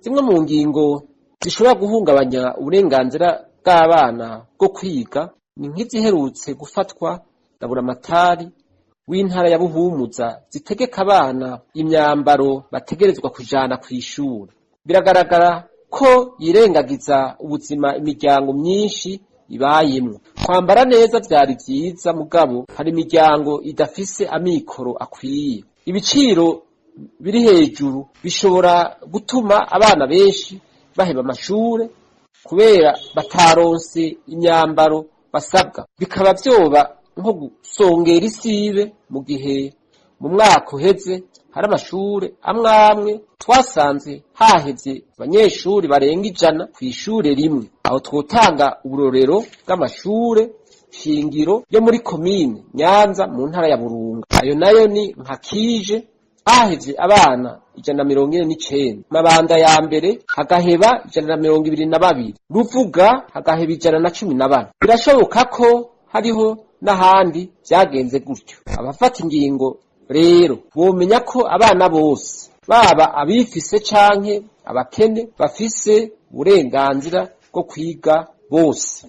Zimwe mu ngingo zishobora guhungabanya uburenganzira bw'abana bwo kwiga ni nk'iziherutse gufatwa na Buramatari w'intara ya Buhumuza zitegeka abana imyambaro bategerezwa kujana kw'ishure. Biragaragara ko yirengagiza ubuzima imiryango myinshi ibayemwo. Kwambara neza vyari vyiza, mugabo hari imiryango idafise amikoro akwiye. Ibiciro biri hejuru bishobora gutuma abana benshi baheba amashure kubera bataronse imyambaro basabwa, bikaba vyoba nko gusongera isibe mu gihe mu mwaka uheze hari amashure amwe amwe twasanze hahevye abanyeshuri barenga 100 kw'ishure rimwe. Aho twotanga uburorero bw'amashure shingiro yo muri komine Nyanza mu ntara ya Burunga. Ayo nayo ni nka Kije hahevye abana 149, Mabanda ya mbere hagaheba 122, Ruvuga hagaheba 114. Birashoboka ko hariho n'ahandi vyagenze gutyo. Abafata ingingo rero bomenya ko abana bose, baba abifise canke abakene, bafise uburenganzira bwo kwiga bose.